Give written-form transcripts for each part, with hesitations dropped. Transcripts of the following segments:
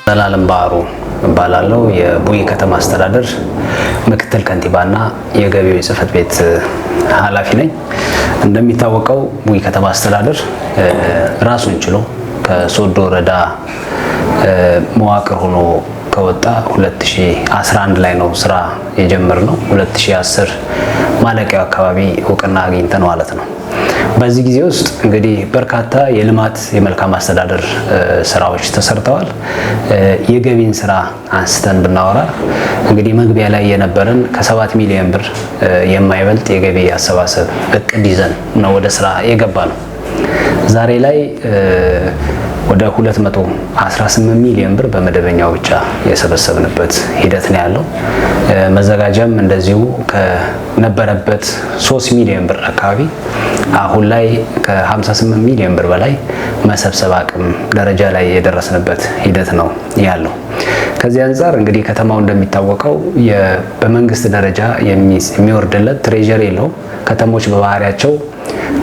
ዘላለም ባህሩ እባላለሁ። የቡኢ ከተማ አስተዳደር ምክትል ከንቲባና የገቢዎች ጽሕፈት ቤት ኃላፊ ነኝ። እንደሚታወቀው ቡኢ ከተማ አስተዳደር ራሱን ችሎ ከሶዶ ወረዳ መዋቅር ሆኖ ከወጣ 2011 ላይ ነው ስራ የጀመርነው። 2010 ማለቂያው አካባቢ እውቅና አግኝተን ማለት ነው። በዚህ ጊዜ ውስጥ እንግዲህ በርካታ የልማት የመልካም አስተዳደር ስራዎች ተሰርተዋል። የገቢን ስራ አንስተን ብናወራ እንግዲህ መግቢያ ላይ የነበረን ከ7 ሚሊዮን ብር የማይበልጥ የገቢ አሰባሰብ እቅድ ይዘን ነው ወደ ስራ የገባ ነው። ዛሬ ላይ ወደ 218 ሚሊዮን ብር በመደበኛው ብቻ የሰበሰብንበት ሂደት ነው ያለው። መዘጋጃም እንደዚሁ ከነበረበት 3 ሚሊዮን ብር አካባቢ አሁን ላይ ከ58 ሚሊዮን ብር በላይ መሰብሰብ አቅም ደረጃ ላይ የደረስንበት ሂደት ነው ያለው። ከዚህ አንጻር እንግዲህ ከተማው እንደሚታወቀው በመንግስት ደረጃ የሚወርድለት treasury የለውም። ከተሞች በባህሪያቸው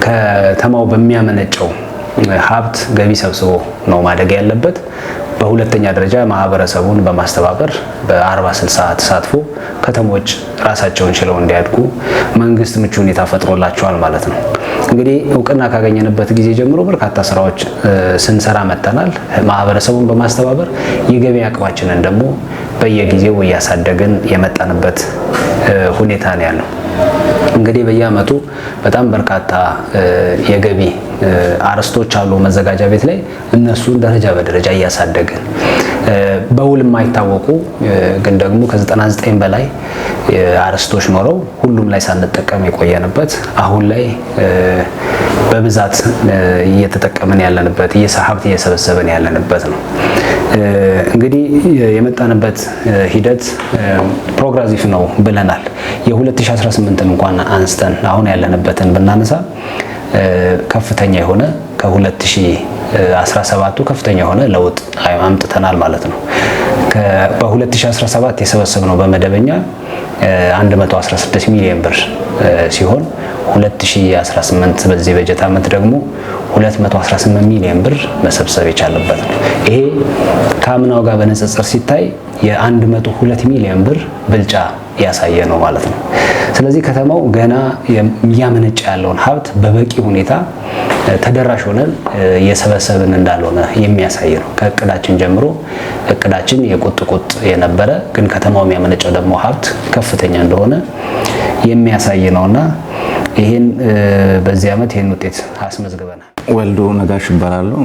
ከተማው በሚያመነጨው ሀብት ገቢ ሰብስቦ ነው ማደግ ያለበት። በሁለተኛ ደረጃ ማህበረሰቡን በማስተባበር በ40/60 ተሳትፎ ከተሞች ራሳቸውን ችለው እንዲያድጉ መንግስት ምቹ ሁኔታ ፈጥሮላቸዋል ማለት ነው። እንግዲህ እውቅና ካገኘንበት ጊዜ ጀምሮ በርካታ ስራዎች ስንሰራ መጥተናል። ማህበረሰቡን በማስተባበር የገቢ አቅማችንን ደግሞ በየጊዜው እያሳደግን የመጣንበት ሁኔታ ነው ያለው። እንግዲህ በየአመቱ በጣም በርካታ የገቢ አርዕስቶች አሉ መዘጋጃ ቤት ላይ፣ እነሱን ደረጃ በደረጃ እያሳደግን በውል የማይታወቁ ግን ደግሞ ከ99 በላይ አርዕስቶች ኖረው ሁሉም ላይ ሳንጠቀም የቆየንበት አሁን ላይ በብዛት እየተጠቀምን ያለንበት ሀብት እየሰበሰብን ያለንበት ነው። እንግዲህ የመጣንበት ሂደት progressive ነው ብለናል። የ2018ን እንኳን አንስተን አሁን ያለንበትን ብናነሳ ከፍተኛ የሆነ ከ2017ቱ ከፍተኛ የሆነ ለውጥ አምጥተናል ማለት ነው። በ2017 የሰበሰብነው በመደበኛ 116 ሚሊዮን ብር ሲሆን 2018 በዚህ በጀት ዓመት ደግሞ 218 ሚሊዮን ብር መሰብሰብ የቻለበት ነው። ይሄ ከአምናው ጋር በንጽጽር ሲታይ የ102 ሚሊዮን ብር ብልጫ ያሳየ ነው ማለት ነው። ስለዚህ ከተማው ገና እያመነጨ ያለውን ሀብት በበቂ ሁኔታ ተደራሽ ሆነን እየሰበሰብን እንዳልሆነ የሚያሳይ ነው። ከእቅዳችን ጀምሮ እቅዳችን የቁጥ ቁጥ የነበረ ግን ከተማው የሚያመነጨው ደግሞ ሀብት ከፍተኛ እንደሆነ የሚያሳይ ነውና ይሄን በዚህ ዓመት ይሄን ውጤት አስመዝግበናል። ወልዶ ነጋሽ እባላለሁ።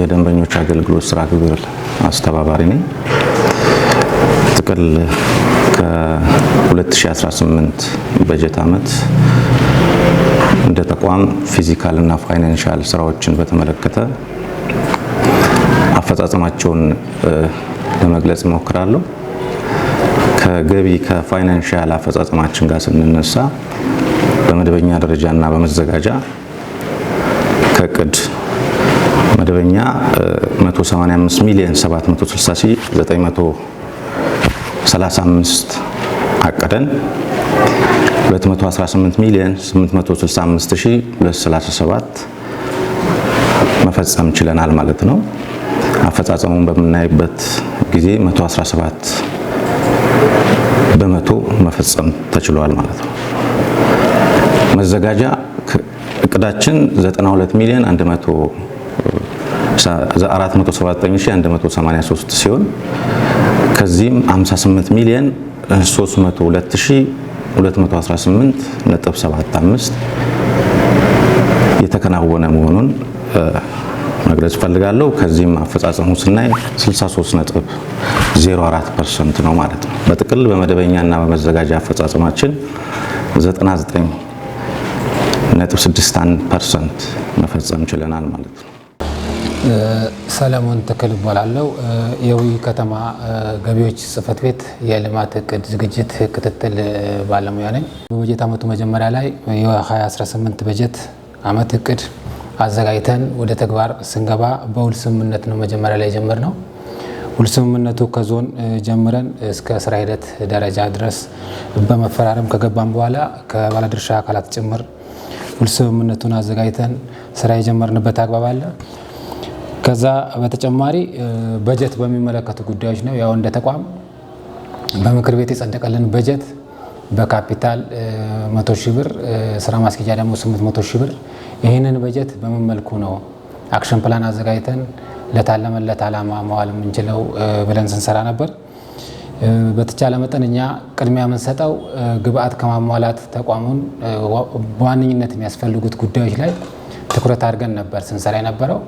የደንበኞች አገልግሎት ስራ ግብር አስተባባሪ ነኝ። ጥቅል ከ2018 በጀት ዓመት እንደ ተቋም fiscal እና financial ስራዎችን በተመለከተ አፈጻጸማቸውን ለመግለጽ እሞክራለሁ። ከገቢ ከ financial አፈጻጸማችን ጋር ስንነሳ በመደበኛ ደረጃ እና በመዘጋጃ ከእቅድ መደበኛ 185 ሚሊዮን 760,935 አቅደን 218 ሚሊዮን 865,237 መፈጸም ችለናል ማለት ነው። አፈጻጸሙን በምናይበት ጊዜ 117% መፈጸም ተችሏል ማለት ነው። መዘጋጃ እቅዳችን 92 ሚሊዮን 479,183 ሲሆን ከዚህም 58 ሚሊዮን 302,218.75 የተከናወነ መሆኑን መግለጽ እፈልጋለሁ። ከዚህም አፈጻጸሙ ስናይ 63.04% ነው ማለት ነው። በጥቅል በመደበኛና በመዘጋጃ አፈጻጸማችን 99.61% መፈጸም ችለናል ማለት ነው። ሰለሞን ተክል እባላለሁ። የቡኢ ከተማ ገቢዎች ጽሕፈት ቤት የልማት እቅድ ዝግጅት ክትትል ባለሙያ ነኝ። በበጀት ዓመቱ መጀመሪያ ላይ የ2018 በጀት ዓመት እቅድ አዘጋጅተን ወደ ተግባር ስንገባ በውል ስምምነት ነው መጀመሪያ ላይ የጀመርነው። ውል ስምምነቱ ከዞን ጀምረን እስከ ስራ ሂደት ደረጃ ድረስ በመፈራረም ከገባን በኋላ ከባለድርሻ አካላት ጭምር ውል ስምምነቱን አዘጋጅተን ስራ የጀመርንበት አግባብ አለ። ከዛ በተጨማሪ በጀት በሚመለከቱ ጉዳዮች ነው። ያው እንደ ተቋም በምክር ቤት የጸደቀልን በጀት በካፒታል 100 ሺህ ብር፣ ስራ ማስኬጃ ደግሞ 800 ሺህ ብር። ይህንን በጀት በምን መልኩ ነው action plan አዘጋጅተን ለታለመለት ዓላማ መዋል የምንችለው ብለን ስንሰራ ነበር። በተቻለ መጠን እኛ ቅድሚያ የምንሰጠው ግብአት ከማሟላት ተቋሙን በዋነኝነት የሚያስፈልጉት ጉዳዮች ላይ ትኩረት አድርገን ነበር ስንሰራ የነበረው።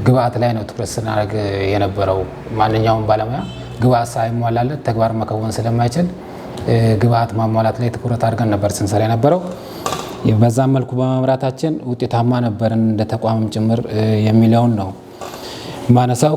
ግብአት ላይ ነው ትኩረት ስናደርግ የነበረው። ማንኛውም ባለሙያ ግብአት ሳይሟላለት ተግባር መከወን ስለማይችል ግብአት ማሟላት ላይ ትኩረት አድርገን ነበር ስንሰራ የነበረው። በዛም መልኩ በመምራታችን ውጤታማ ነበርን እንደ ተቋምም ጭምር የሚለውን ነው ማነሳው።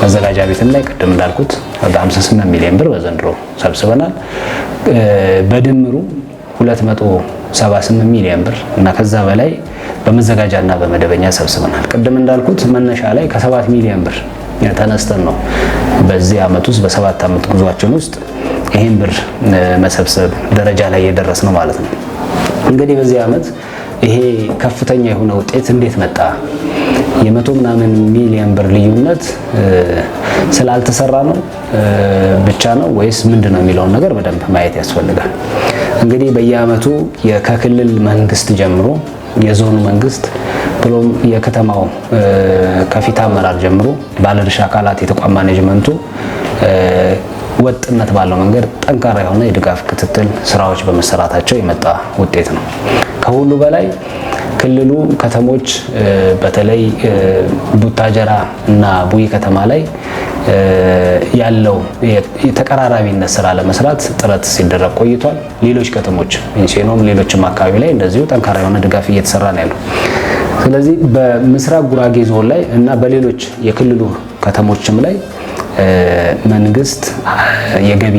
መዘጋጃ ቤትም ላይ ቅድም እንዳልኩት ወደ 58 ሚሊዮን ብር በዘንድሮ ሰብስበናል። በድምሩ 278 ሚሊዮን ብር እና ከዛ በላይ በመዘጋጃና በመደበኛ ሰብስበናል። ቅድም እንዳልኩት መነሻ ላይ ከ7 ሚሊዮን ብር ተነስተን ነው በዚህ አመት ውስጥ በ7 አመት ጉዟችን ውስጥ ይሄን ብር መሰብሰብ ደረጃ ላይ የደረስነው ማለት ነው። እንግዲህ በዚህ አመት ይሄ ከፍተኛ የሆነ ውጤት እንዴት መጣ? የመቶ ምናምን ሚሊዮን ብር ልዩነት ስላልተሰራ ነው ብቻ ነው ወይስ ምንድነው የሚለውን ነገር በደንብ ማየት ያስፈልጋል። እንግዲህ በየአመቱ ከክልል መንግስት ጀምሮ የዞኑ መንግስት ብሎም የከተማው ከፊት አመራር ጀምሮ ባለድርሻ አካላት የተቋም ማኔጅመንቱ ወጥነት ባለው መንገድ ጠንካራ የሆነ የድጋፍ ክትትል ስራዎች በመሰራታቸው የመጣ ውጤት ነው። ከሁሉ በላይ ክልሉ ከተሞች በተለይ ቡታጀራ እና ቡይ ከተማ ላይ ያለው የተቀራራቢነት ስራ ለመስራት ጥረት ሲደረግ ቆይቷል። ሌሎች ከተሞች ኢንሴኖም ሌሎችም አካባቢ ላይ እንደዚሁ ጠንካራ የሆነ ድጋፍ እየተሰራ ነው ያለው። ስለዚህ በምስራቅ ጉራጌ ዞን ላይ እና በሌሎች የክልሉ ከተሞችም ላይ መንግስት የገቢ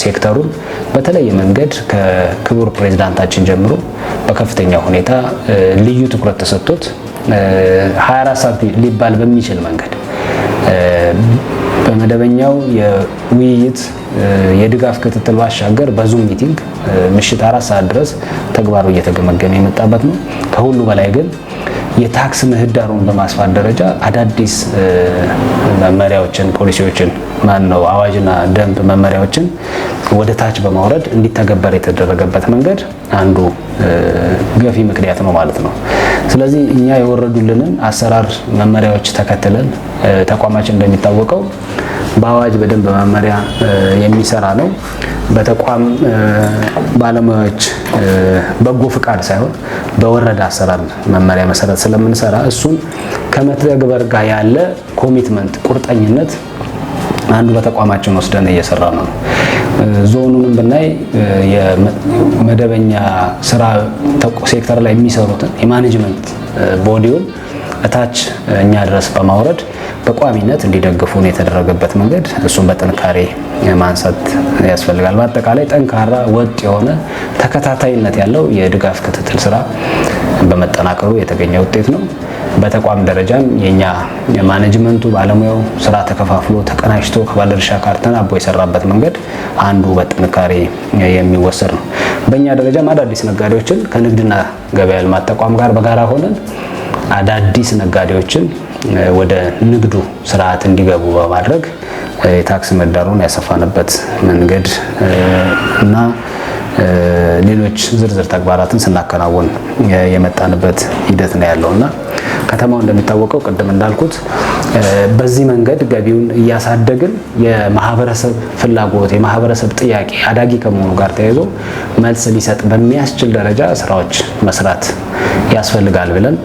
ሴክተሩን በተለየ መንገድ ከክቡር ፕሬዝዳንታችን ጀምሮ በከፍተኛ ሁኔታ ልዩ ትኩረት ተሰጥቶት 24 ሰዓት ሊባል በሚችል መንገድ በመደበኛው የውይይት የድጋፍ ክትትል ባሻገር በ Zoom meeting ምሽት 4 ሰዓት ድረስ ተግባሩ እየተገመገመ የመጣበት ነው። ከሁሉ በላይ ግን የታክስ ምህዳሩን በማስፋት ደረጃ አዳዲስ መመሪያዎችን፣ ፖሊሲዎችን ማነው አዋጅና ደንብ መመሪያዎችን ወደ ታች በማውረድ እንዲተገበር የተደረገበት መንገድ አንዱ ገፊ ምክንያት ነው ማለት ነው። ስለዚህ እኛ የወረዱልንን አሰራር መመሪያዎች ተከትለን ተቋማችን እንደሚታወቀው በአዋጅ በደንብ መመሪያ የሚሰራ ነው። በተቋም ባለሙያዎች በጎ ፍቃድ ሳይሆን በወረዳ አሰራር መመሪያ መሰረት ስለምንሰራ እሱን ከመተግበር ጋር ያለ commitment ቁርጠኝነት አንዱ በተቋማችን ወስደን እየሰራ ነው። ዞኑንም ብናይ የመደበኛ ስራ ሴክተር ላይ የሚሰሩትን የ management body ውን እታች እኛ ድረስ በማውረድ በቋሚነት እንዲደግፉን የተደረገበት መንገድ እሱን በጥንካሬ ማንሳት ያስፈልጋል። በአጠቃላይ ጠንካራ ወጥ የሆነ ተከታታይነት ያለው የድጋፍ ክትትል ስራ በመጠናከሩ የተገኘ ውጤት ነው። በተቋም ደረጃም የኛ management ኡ ባለሙያው ስራ ተከፋፍሎ ተቀናጅቶ ከባለድርሻ ጋር ተናቦ የሰራበት መንገድ አንዱ በጥንካሬ የሚወሰድ ነው። በእኛ ደረጃም አዳዲስ ነጋዴዎችን ከንግድና ገበያ ልማት ተቋም ጋር በጋራ ሆነን አዳዲስ ነጋዴዎችን ወደ ንግዱ ስርዓት እንዲገቡ በማድረግ የታክስ ምህዳሩን ያሰፋንበት መንገድ እና ሌሎች ዝርዝር ተግባራትን ስናከናውን የመጣንበት ሂደት ነው ያለውና ከተማው እንደሚታወቀው ቅድም እንዳልኩት በዚህ መንገድ ገቢውን እያሳደግን የማህበረሰብ ፍላጎት የማህበረሰብ ጥያቄ አዳጊ ከመሆኑ ጋር ተያይዞ መልስ ሊሰጥ በሚያስችል ደረጃ ስራዎች መስራት ያስፈልጋል ብለን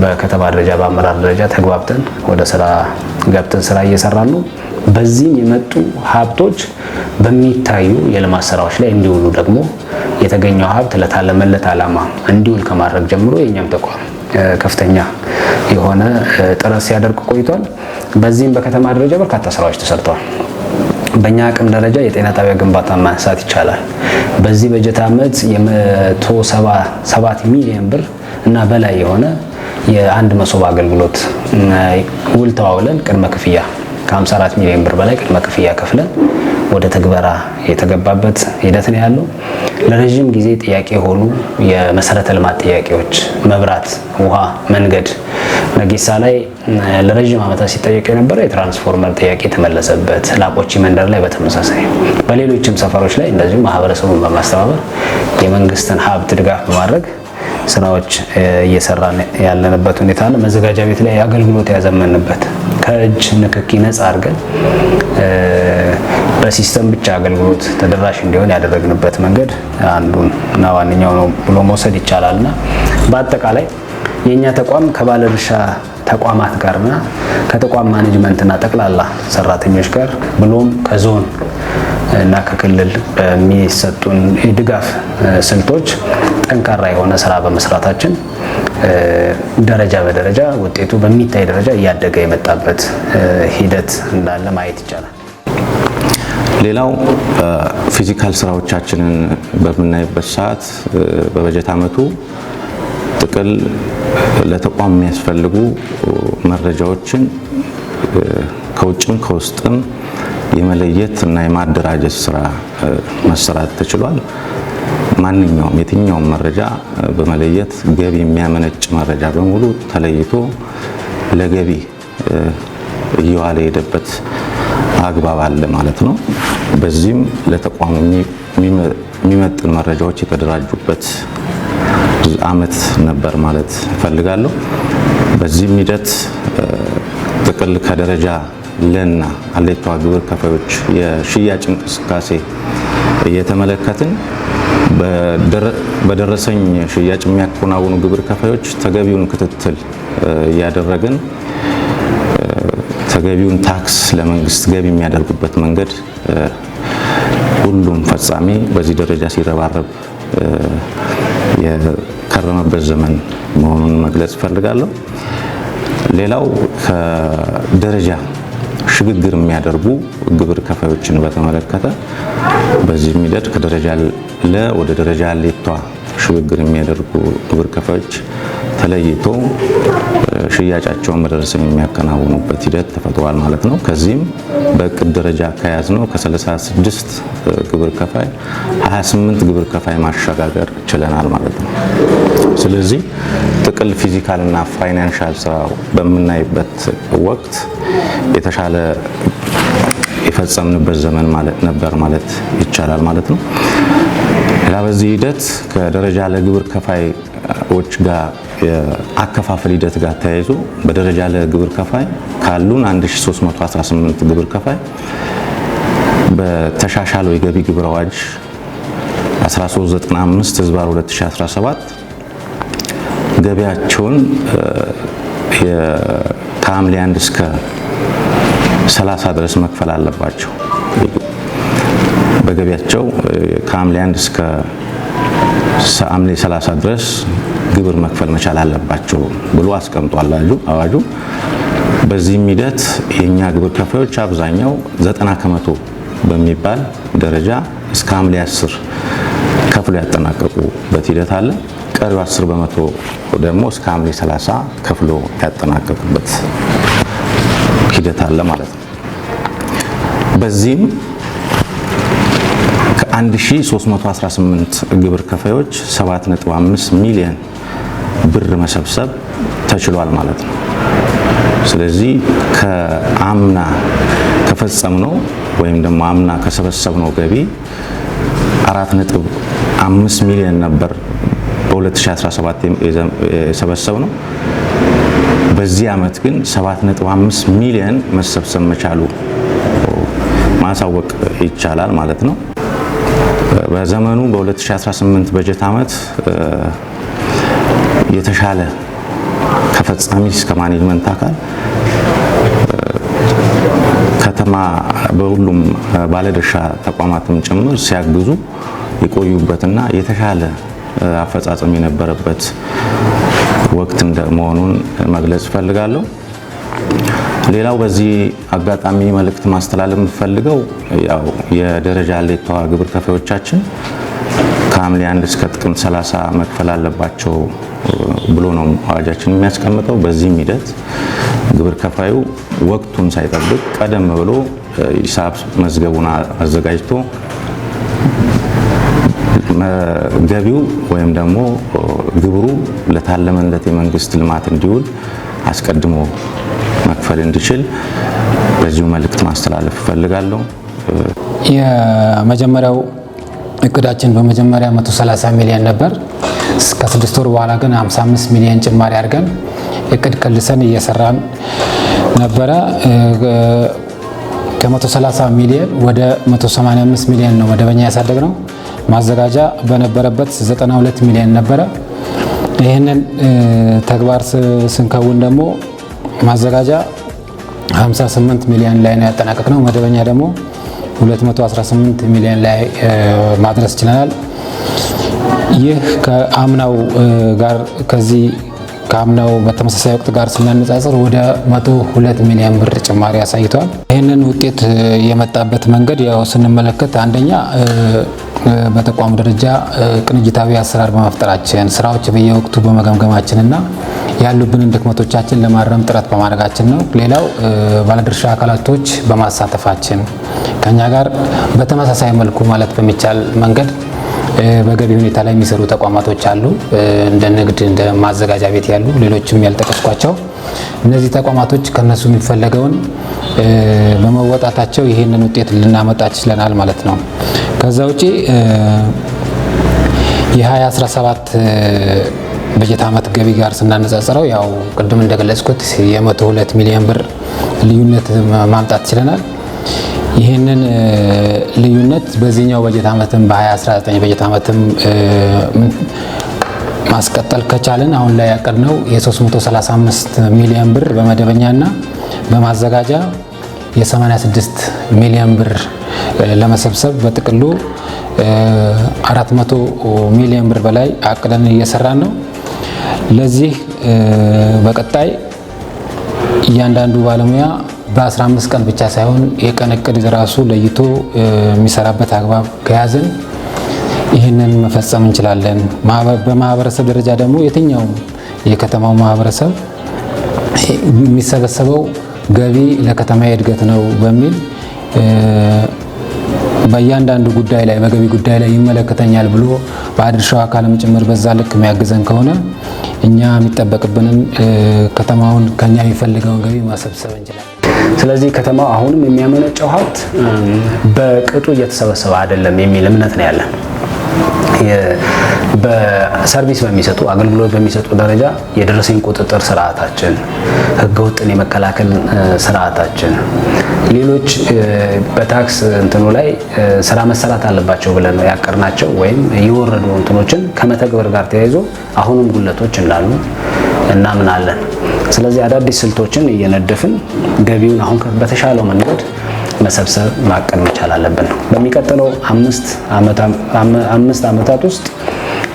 በከተማ ደረጃ በአመራር ደረጃ ተግባብተን ወደ ስራ ገብተን ስራ እየሰራን ነው። በዚህም የመጡ ሀብቶች በሚታዩ የልማት ስራዎች ላይ እንዲውሉ ደግሞ የተገኘው ሀብት ለታለመለት ዓላማ እንዲውል ከማድረግ ጀምሮ የኛም ተቋም ከፍተኛ የሆነ ጥረት ሲያደርግ ቆይቷል። በዚህም በከተማ ደረጃ በርካታ ስራዎች ተሰርተዋል። በእኛ አቅም ደረጃ የጤና ጣቢያ ግንባታ ማንሳት ይቻላል። በዚህ በጀት ዓመት የ177 ሚሊዮን ብር እና በላይ የሆነ የአንድ መሶብ አገልግሎት ውል ተዋውለን ቅድመ ክፍያ ከ54 ሚሊዮን ብር በላይ ቅድመ ክፍያ ከፍለን ወደ ትግበራ የተገባበት ሂደት ነው ያለው። ለረጅም ጊዜ ጥያቄ የሆኑ የመሰረተ ልማት ጥያቄዎች መብራት፣ ውሃ፣ መንገድ ነጌሳ ላይ ለረጅም ዓመታት ሲጠየቅ የነበረ የትራንስፎርመር ጥያቄ የተመለሰበት፣ ላቆቺ መንደር ላይ በተመሳሳይ በሌሎችም ሰፈሮች ላይ እንደዚሁ ማህበረሰቡን በማስተባበር የመንግስትን ሀብት ድጋፍ በማድረግ ስራዎች እየሰራን ያለንበት ሁኔታ አለ። መዘጋጃ ቤት ላይ አገልግሎት ያዘመንበት ከእጅ ንክኪ ነፃ አድርገን በ system ብቻ አገልግሎት ተደራሽ እንዲሆን ያደረግንበት መንገድ አንዱን እና ዋነኛው ነው ብሎ መውሰድ ይቻላልና በአጠቃላይ የኛ ተቋም ከባለድርሻ ተቋማት ጋርና ከተቋም management ና ጠቅላላ ሰራተኞች ጋር ብሎም ከዞን እና ከክልል በሚሰጡን የድጋፍ ስልቶች ጠንካራ የሆነ ስራ በመስራታችን ደረጃ በደረጃ ውጤቱ በሚታይ ደረጃ እያደገ የመጣበት ሂደት እንዳለ ማየት ይቻላል። ሌላው fiscal ስራዎቻችንን በምናይበት ሰዓት በበጀት ዓመቱ ጥቅል ለተቋም የሚያስፈልጉ መረጃዎችን ከውጭም ከውስጥም የመለየት እና የማደራጀት ስራ መሰራት ተችሏል። ማንኛውም የትኛውም መረጃ በመለየት ገቢ የሚያመነጭ መረጃ በሙሉ ተለይቶ ለገቢ እየዋለ የሄደበት አግባብ አለ ማለት ነው። በዚህም ለተቋሙ የሚመጥን መረጃዎች የተደራጁበት ዓመት ነበር ማለት እፈልጋለሁ። በዚህም ሂደት ጥቅል ከደረጃ ለና አሌቷ ግብር ከፋዮች የሽያጭ እንቅስቃሴ እየተመለከትን በደረሰኝ ሽያጭ የሚያከናውኑ ግብር ከፋዮች ተገቢውን ክትትል እያደረግን ተገቢውን ታክስ ለመንግስት ገቢ የሚያደርጉበት መንገድ ሁሉም ፈጻሚ በዚህ ደረጃ ሲረባረብ የከረመበት ዘመን መሆኑን መግለጽ እፈልጋለሁ። ሌላው ከደረጃ ሽግግር የሚያደርጉ ግብር ከፋዮችን በተመለከተ በዚህ ሂደት ከደረጃ ለ ወደ ደረጃ ሌቷ ሽግግር የሚያደርጉ ግብር ከፋዮች ተለይቶ ሽያጫቸውን በደረሰኝ የሚያከናውኑበት ሂደት ተፈጥሯል ማለት ነው። ከዚህም በእቅድ ደረጃ ከያዝነው ከ36 ግብር ከፋይ 28 ግብር ከፋይ ማሸጋገር ችለናል ማለት ነው። ስለዚህ ጥቅል fiscal እና financial ስራ በምናይበት ወቅት የተሻለ የፈጸምንበት ዘመን ማለት ነበር ማለት ይቻላል ማለት ነው። ሌላ በዚህ ሂደት ከደረጃ ለግብር ከፋዮች ጋር የአከፋፈል ሂደት ጋር ተያይዞ በደረጃ ለግብር ከፋይ ካሉን 1318 ግብር ከፋይ በተሻሻለው የገቢ ግብር አዋጅ 1395/2017 ገቢያቸውን ከሐምሌ 1 እስከ 30 ድረስ መክፈል አለባቸው። በገቢያቸው ከሐምሌ 1 እስከ ሐምሌ 30 ድረስ ግብር መክፈል መቻል አለባቸው ብሎ አስቀምጧል አዋጁ። በዚህም ሂደት የኛ ግብር ከፋዮች አብዛኛው 90% በሚባል ደረጃ እስከ ሐምሌ 10 ከፍሎ ያጠናቀቁበት ሂደት አለ። ቀሪው 10% ደግሞ እስከ ሐምሌ 30 ከፍሎ ያጠናቀቅበት ሂደት አለ ማለት ነው። በዚህም ከ1318 ግብር ከፋዮች 7.5 ሚሊዮን ብር መሰብሰብ ተችሏል ማለት ነው። ስለዚህ ከአምና ከፈጸምነው ወይም ደግሞ አምና ከሰበሰብነው ገቢ 4.5 ሚሊዮን ነበር በ2017 የሰበሰብነው። በዚህ አመት ግን 7.5 ሚሊዮን መሰብሰብ መቻሉ ማሳወቅ ይቻላል ማለት ነው። በዘመኑ በ2018 በጀት አመት የተሻለ ከፈጻሚ እስከ ማኔጅመንት አካል ከተማ በሁሉም ባለድርሻ ተቋማትም ጭምር ሲያግዙ የቆዩበትና የተሻለ አፈጻጸም የነበረበት ወቅት እንደመሆኑን መግለጽ እፈልጋለሁ። ሌላው በዚህ አጋጣሚ መልእክት ማስተላለፍ የምፈልገው ያው የደረጃ ሌተዋ ግብር ከፋዮቻችን ከሐምሌ 1 እስከ ጥቅምት 30 መክፈል አለባቸው ብሎ ነው አዋጃችን የሚያስቀምጠው። በዚህም ሂደት ግብር ከፋዩ ወቅቱን ሳይጠብቅ ቀደም ብሎ ሂሳብ መዝገቡን አዘጋጅቶ ገቢው ወይም ደግሞ ግብሩ ለታለመለት የመንግስት ልማት እንዲውል አስቀድሞ መክፈል እንዲችል በዚሁ መልእክት ማስተላለፍ እፈልጋለሁ። የመጀመሪያው እቅዳችን በመጀመሪያ 130 ሚሊዮን ነበር። ከ6 ወር በኋላ ግን 55 ሚሊዮን ጭማሪ አድርገን እቅድ ከልሰን እየሰራን ነበረ። ከ130 ሚሊዮን ወደ 185 ሚሊዮን ነው መደበኛ ያሳደግነው። ማዘጋጃ በነበረበት 92 ሚሊዮን ነበረ። ይህንን ተግባር ስንከውን ደግሞ ማዘጋጃ 58 ሚሊዮን ላይ ነው ያጠናቀቅነው። መደበኛ ደግሞ 218 ሚሊዮን ላይ ማድረስ ችለናል። ይህ ከአምናው ጋር ከዚህ ከአምናው በተመሳሳይ ወቅት ጋር ስናነጻጽር ወደ 102 ሚሊዮን ብር ጭማሪ አሳይቷል። ይህንን ውጤት የመጣበት መንገድ ያው ስንመለከት አንደኛ በተቋሙ ደረጃ ቅንጅታዊ አሰራር በመፍጠራችን፣ ስራዎች በየወቅቱ በመገምገማችንና ያሉብንን ድክመቶቻችን ለማረም ጥረት በማድረጋችን ነው። ሌላው ባለድርሻ አካላቶች በማሳተፋችን ከኛ ጋር በተመሳሳይ መልኩ ማለት በሚቻል መንገድ በገቢ ሁኔታ ላይ የሚሰሩ ተቋማቶች አሉ። እንደ ንግድ፣ እንደ ማዘጋጃ ቤት ያሉ ሌሎችም ያልጠቀስኳቸው እነዚህ ተቋማቶች ከነሱ የሚፈለገውን በመወጣታቸው ይህንን ውጤት ልናመጣ ችለናል ማለት ነው። ከዛ ውጪ የ2017 በጀት ዓመት ገቢ ጋር ስናነጻጽረው ያው ቅድም እንደገለጽኩት የ102 ሚሊዮን ብር ልዩነት ማምጣት ችለናል። ይህንን ልዩነት በዚህኛው በጀት ዓመትም በ2019 በጀት ዓመትም ማስቀጠል ከቻልን አሁን ላይ ያቀድነው የ335 ሚሊዮን ብር በመደበኛና በማዘጋጃ የ86 ሚሊዮን ብር ለመሰብሰብ በጥቅሉ 400 ሚሊዮን ብር በላይ አቅደን እየሰራን ነው። ለዚህ በቀጣይ እያንዳንዱ ባለሙያ በ15 ቀን ብቻ ሳይሆን የቀን እቅድ ራሱ ለይቶ የሚሰራበት አግባብ ከያዝን ይህንን መፈጸም እንችላለን። በማህበረሰብ ደረጃ ደግሞ የትኛውም የከተማው ማህበረሰብ የሚሰበሰበው ገቢ ለከተማ እድገት ነው በሚል በእያንዳንዱ ጉዳይ ላይ በገቢ ጉዳይ ላይ ይመለከተኛል ብሎ ባለድርሻው አካልም ጭምር በዛ ልክ የሚያግዘን ከሆነ እኛ የሚጠበቅብንን ከተማውን ከኛ የሚፈልገውን ገቢ ማሰብሰብ እንችላለን። ስለዚህ ከተማው አሁንም የሚያመነጨው ሀብት በቅጡ እየተሰበሰበ አይደለም የሚል እምነት ነው ያለን። በ service በሚሰጡ አገልግሎት በሚሰጡ ደረጃ የደረሰኝ ቁጥጥር ስርዓታችን፣ ህገወጥን የመከላከል ስርዓታችን፣ ሌሎች በታክስ እንትኑ ላይ ስራ መሰራት አለባቸው ብለን ያቀርናቸው ወይም የወረዱ እንትኖችን ከመተግበር ጋር ተያይዞ አሁንም ጉለቶች እንዳሉ እናምናለን። ስለዚህ አዳዲስ ስልቶችን እየነደፍን ገቢውን አሁን በተሻለው መንገድ መሰብሰብ ማቀድ መቻል አለብን። በሚቀጥለው 5 ዓመታት ውስጥ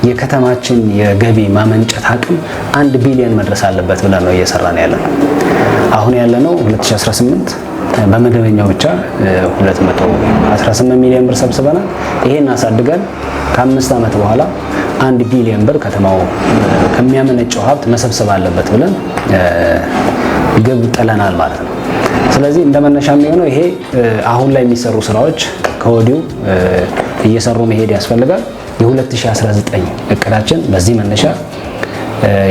የከተማችን የገቢ ማመንጨት አቅም 1 ቢሊዮን መድረስ አለበት ብለን ነው እየሰራን ያለነው። አሁን ያለነው 2018 በመደበኛው ብቻ 218 ሚሊዮን ብር ሰብስበናል። ይሄን አሳድገን ከ5 ዓመት በኋላ 1 ቢሊዮን ብር ከተማው ከሚያመነጨው ሀብት መሰብሰብ አለበት ብለን ግብ ጥለናል ማለት ነው። ስለዚህ እንደ መነሻ የሚሆነው ይሄ አሁን ላይ የሚሰሩ ስራዎች ከወዲሁ እየሰሩ መሄድ ያስፈልጋል። የ2019 እቅዳችን በዚህ መነሻ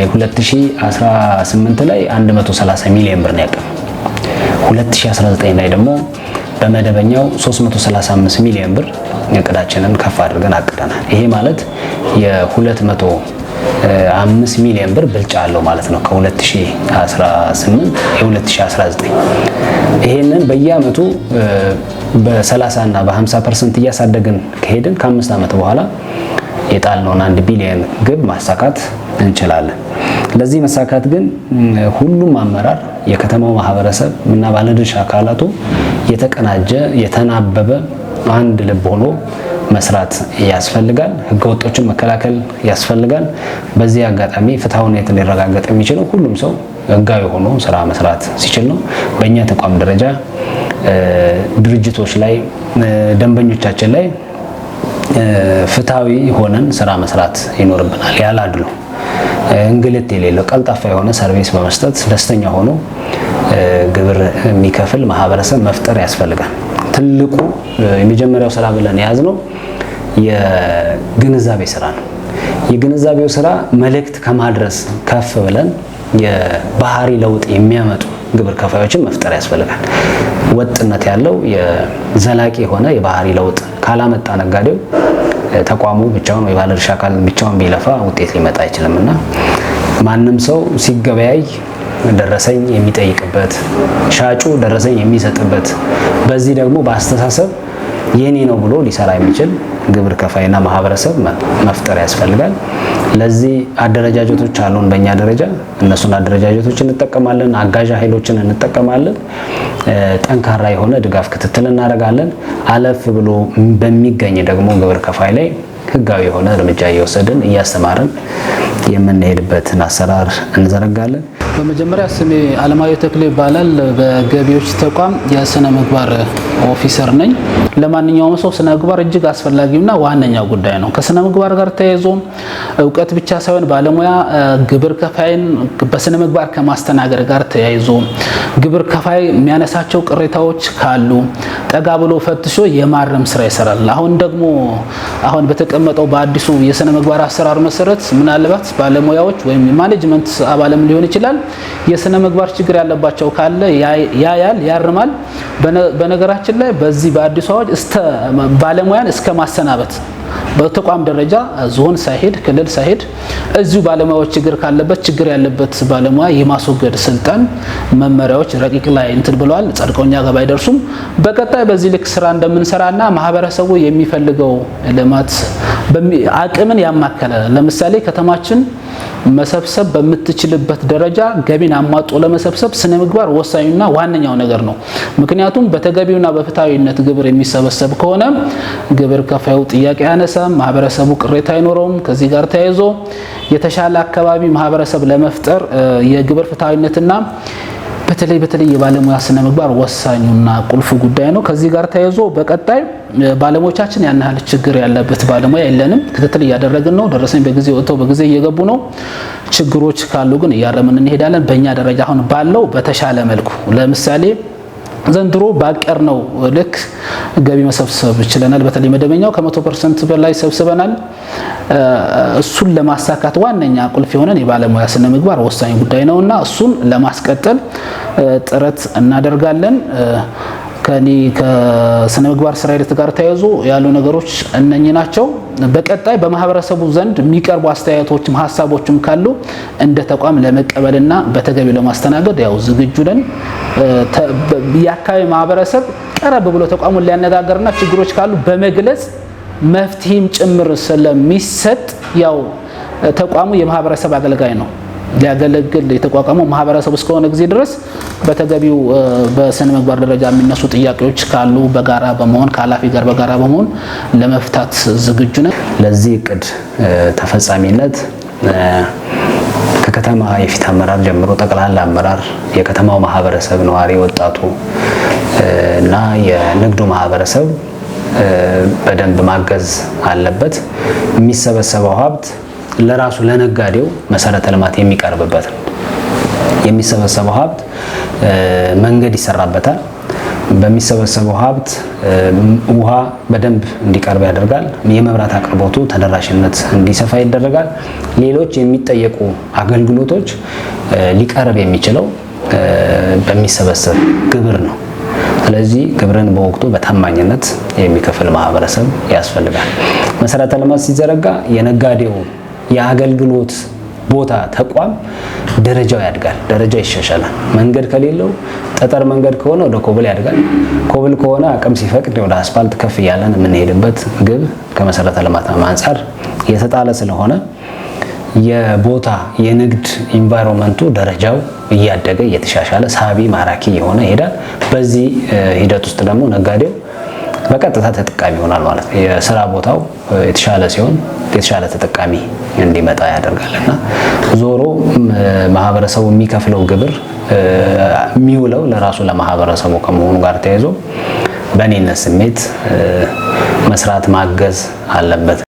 የ2018 ላይ 130 ሚሊዮን ብር ነው ያቀድነው። 2019 ላይ ደግሞ በመደበኛው 335 ሚሊዮን ብር እቅዳችንን ከፍ አድርገን አቅደናል። ይሄ ማለት የ205 ሚሊዮን ብር ብልጫ አለው ማለት ነው ከ2018 የ2019። ይሄንን በየአመቱ በ30 እና በ50% እያሳደግን ከሄድን ከ5 ዓመት በኋላ የጣልነውን 1 ቢሊዮን ግብ ማሳካት እንችላለን። ለዚህ መሳካት ግን ሁሉም አመራር፣ የከተማው ማህበረሰብ እና ባለድርሻ አካላቱ የተቀናጀ፣ የተናበበ፣ አንድ ልብ ሆኖ መስራት ያስፈልጋል። ህገወጦችን መከላከል ያስፈልጋል። በዚህ አጋጣሚ ፍትሐዊነት ሊረጋገጥ የሚችለው ሁሉም ሰው ህጋዊ ሆኖ ስራ መስራት ሲችል ነው። በእኛ ተቋም ደረጃ ድርጅቶች ላይ፣ ደንበኞቻችን ላይ ፍትሐዊ ሆነን ስራ መስራት ይኖርብናል። ያለ አድሎ፣ እንግልት የሌለው ቀልጣፋ የሆነ service በመስጠት ደስተኛ ሆኖ ግብር የሚከፍል ማህበረሰብ መፍጠር ያስፈልጋል። ትልቁ የመጀመሪያው ስራ ብለን የያዝነው የግንዛቤ ስራ ነው። የግንዛቤው ስራ መልእክት ከማድረስ ከፍ ብለን የባህሪ ለውጥ የሚያመጡ ግብር ከፋዮችን መፍጠር ያስፈልጋል። ወጥነት ያለው የዘላቂ የሆነ የባህሪ ለውጥ ካላመጣ ነጋዴው ተቋሙ ብቻውን ወይ ባለድርሻ አካል ብቻውን ቢለፋ ውጤት ሊመጣ አይችልም እና ማንም ሰው ሲገበያይ ደረሰኝ የሚጠይቅበት፣ ሻጩ ደረሰኝ የሚሰጥበት፣ በዚህ ደግሞ በአስተሳሰብ የኔ ነው ብሎ ሊሰራ የሚችል ግብር ከፋይና ማህበረሰብ መፍጠር ያስፈልጋል። ለዚህ አደረጃጀቶች አሉን በእኛ ደረጃ፣ እነሱን አደረጃጀቶች እንጠቀማለን። አጋዥ ኃይሎችን እንጠቀማለን። ጠንካራ የሆነ ድጋፍ ክትትል እናደርጋለን። አለፍ ብሎ በሚገኝ ደግሞ ግብር ከፋይ ላይ ህጋዊ የሆነ እርምጃ እየወሰድን፣ እያስተማርን የምንሄድበትን አሰራር እንዘረጋለን። በመጀመሪያ ስሜ አለማየሁ ተክሌ ይባላል። በገቢዎች ተቋም የስነ ምግባር officer ነኝ። ለማንኛውም ሰው ስነ ምግባር እጅግ አስፈላጊውና ዋነኛው ጉዳይ ነው። ከስነ ምግባር ጋር ተያይዞ እውቀት ብቻ ሳይሆን ባለሙያ ግብር ከፋይን በስነ ምግባር ከማስተናገድ ጋር ተያይዞ ግብር ከፋይ የሚያነሳቸው ቅሬታዎች ካሉ ጠጋ ብሎ ፈትሾ የማረም ስራ ይሰራል። አሁን ደግሞ አሁን በተቀመጠው በአዲሱ የስነ ምግባር አሰራር መሰረት ምናልባት ባለሙያዎች ወይም የ management አባልም ሊሆን ይችላል የስነ ምግባር ችግር ያለባቸው ካለ ያያል፣ ያርማል። በነገራችን ላይ በዚህ በአዲሱ አዋጅ እስከ ባለሙያን እስከ ማሰናበት፣ በተቋም ደረጃ ዞን ሳይሄድ፣ ክልል ሳይሄድ እዚሁ ባለሙያዎች ችግር ካለበት ችግር ያለበት ባለሙያ የማስወገድ ስልጣን መመሪያዎች ረቂቅ ላይ እንትን ብለዋል። ጸድቀው እኛ ጋር ባይደርሱም በቀጣይ በዚህ ልክ ስራ እንደምንሰራና ማህበረሰቡ የሚፈልገው ልማት አቅምን ያማከለ፣ ለምሳሌ ከተማችን መሰብሰብ በምትችልበት ደረጃ ገቢን አሟጦ ለመሰብሰብ ስነ ምግባር ወሳኙና ዋነኛው ነገር ነው። ምክንያቱም በተገቢውና በፍትሐዊነት ግብር የሚሰበሰብ ከሆነ ግብር ከፋዩ ጥያቄ አያነሳም፣ ማህበረሰቡ ቅሬታ አይኖረውም። ከዚህ ጋር ተያይዞ የተሻለ አካባቢ ማህበረሰብ ለመፍጠር የግብር ፍትሐዊነትና በተለይ በተለይ የባለሙያ ስነ ምግባር ወሳኙና ቁልፍ ጉዳይ ነው። ከዚህ ጋር ተያይዞ በቀጣይ ባለሙያዎቻችን ያን ያህል ችግር ያለበት ባለሙያ የለንም። ክትትል እያደረግን ነው። ደረሰኝ በጊዜ ወጥተው በጊዜ እየገቡ ነው። ችግሮች ካሉ ግን እያረምን እንሄዳለን። በእኛ ደረጃ አሁን ባለው በተሻለ መልኩ ለምሳሌ ዘንድሮ ባቀድነው ልክ ገቢ መሰብሰብ ችለናል። በተለይ መደበኛው ከ100% በላይ ሰብስበናል። እሱን ለማሳካት ዋነኛ ቁልፍ የሆነን የባለሙያ ስነ ምግባር ወሳኝ ጉዳይ ነውና እሱን ለማስቀጠል ጥረት እናደርጋለን። ከኒ ከስነ ምግባር ስራ ሂደት ጋር ተያይዞ ያሉ ነገሮች እነኚህ ናቸው። በቀጣይ በማህበረሰቡ ዘንድ የሚቀርቡ አስተያየቶችም ሀሳቦችም ካሉ እንደ ተቋም ለመቀበልና በተገቢው ለማስተናገድ ያው ዝግጁ ነን። የአካባቢ ማህበረሰብ ቀረብ ብሎ ተቋሙን ሊያነጋገርና ችግሮች ካሉ በመግለጽ መፍትሄም ጭምር ስለሚሰጥ ያው ተቋሙ የማህበረሰብ አገልጋይ ነው። ሊያገለግል የተቋቋመው ማህበረሰቡ እስከሆነ ጊዜ ድረስ በተገቢው በስነ ምግባር ደረጃ የሚነሱ ጥያቄዎች ካሉ በጋራ በመሆን፣ ከኃላፊ ጋር በጋራ በመሆን ለመፍታት ዝግጁ ነን። ለዚህ እቅድ ተፈጻሚነት ከከተማ የፊት አመራር ጀምሮ ጠቅላላ አመራር፣ የከተማው ማህበረሰብ ነዋሪ፣ ወጣቱ እና የንግዱ ማህበረሰብ በደንብ ማገዝ አለበት። የሚሰበሰበው ሀብት ለራሱ ለነጋዴው መሰረተ ልማት የሚቀርብበት ነው። የሚሰበሰበው ሀብት መንገድ ይሰራበታል። በሚሰበሰበው ሀብት ውሃ በደንብ እንዲቀርብ ያደርጋል። የመብራት አቅርቦቱ ተደራሽነት እንዲሰፋ ይደረጋል። ሌሎች የሚጠየቁ አገልግሎቶች ሊቀርብ የሚችለው በሚሰበሰብ ግብር ነው። ስለዚህ ግብርን በወቅቱ በታማኝነት የሚከፍል ማህበረሰብ ያስፈልጋል። መሰረተ ልማት ሲዘረጋ የነጋዴው የአገልግሎት ቦታ ተቋም ደረጃው ያድጋል፣ ደረጃው ይሻሻላል። መንገድ ከሌለው ጠጠር መንገድ ከሆነ ወደ ኮብል ያድጋል። ኮብል ከሆነ አቅም ሲፈቅድ ወደ አስፋልት ከፍ እያለን የምንሄድበት ግብ ከመሰረተ ልማት አንጻር የተጣለ ስለሆነ የቦታ የንግድ environment ኡ ደረጃው እያደገ እየተሻሻለ ሳቢ ማራኪ የሆነ ይሄዳል። በዚህ ሂደት ውስጥ ደግሞ ነጋዴው በቀጥታ ተጠቃሚ ይሆናል ማለት ነው። የስራ ቦታው የተሻለ ሲሆን የተሻለ ተጠቃሚ እንዲመጣ ያደርጋል እና ዞሮ ማህበረሰቡ የሚከፍለው ግብር የሚውለው ለራሱ ለማህበረሰቡ ከመሆኑ ጋር ተያይዞ በእኔነት ስሜት መስራት ማገዝ አለበት።